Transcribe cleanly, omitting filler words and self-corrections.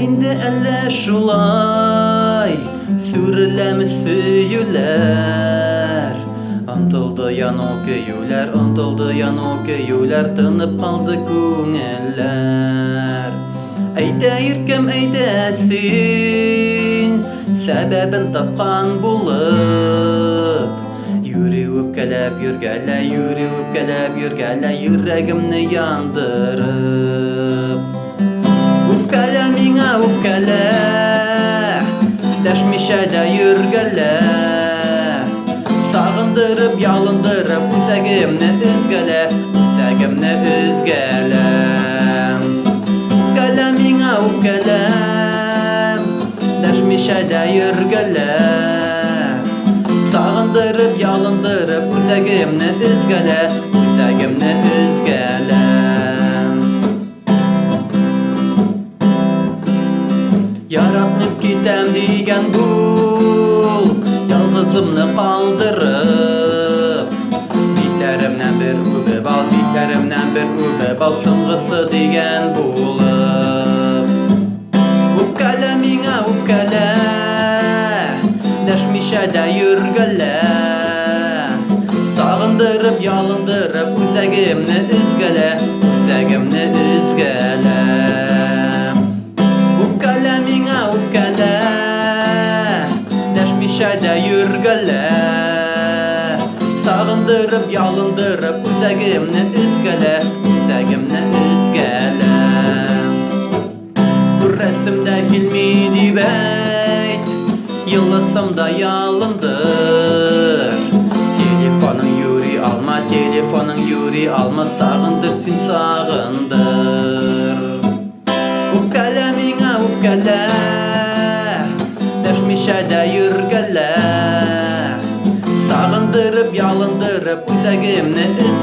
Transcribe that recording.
инде, әллә шулай сүреләме сөюләр? Онтылды яну көюләр, онтылды яну көюләр, тынып калды күңелләр. Әйдә, иркәм, әйдә син, сәбәбен тапкан булып. Юри үпкәләп йөргәлә, юри үпкәләп йөргәлә, йөрәгемне яндырып. Үпкәлә миңа, үпкәлә, дәшмичә дә йөргәлә. Сагындырып, ялындырып, үзәгемне өзгәлә, үзәгемне өзгәлә. Үпкәлә миңа, үпкәлә, дәшмичә дә йөргәлә. Сагындырып, ялындырып, үзәгемне өзгәлә, үзәгемне өзгәлә. Яратмыйм китәм дигән бул, ялгызымны калдырып. Битләремнән бер үбеп ал, битләремнән бер үбеп ал, соңгысы дигән булып. Үпкәлә миңа, үпкәлә, дәшмичә дә йөргәлә. Сагындырып, ялындырып, үзәгемне өзгәлә, үзәгемне өзгәлә. Үпкәлә миңа, үпкәлә, дәшмичә дә йөргәлә. Сагындырып, ялындырып, үзәгемне өзгәлә, үзәгемне өзгәлә. Күрәсем дә килми дип әйт, еласам да ялындыр. Телефоның юри алма, телефоның юри алма, сагындыр син сагындыр. Үпкәлә миңа, үпкәлә, дәшмичә дә йөргәлә. Сагындырып, ялындырып, үзәгемне өзгәлә.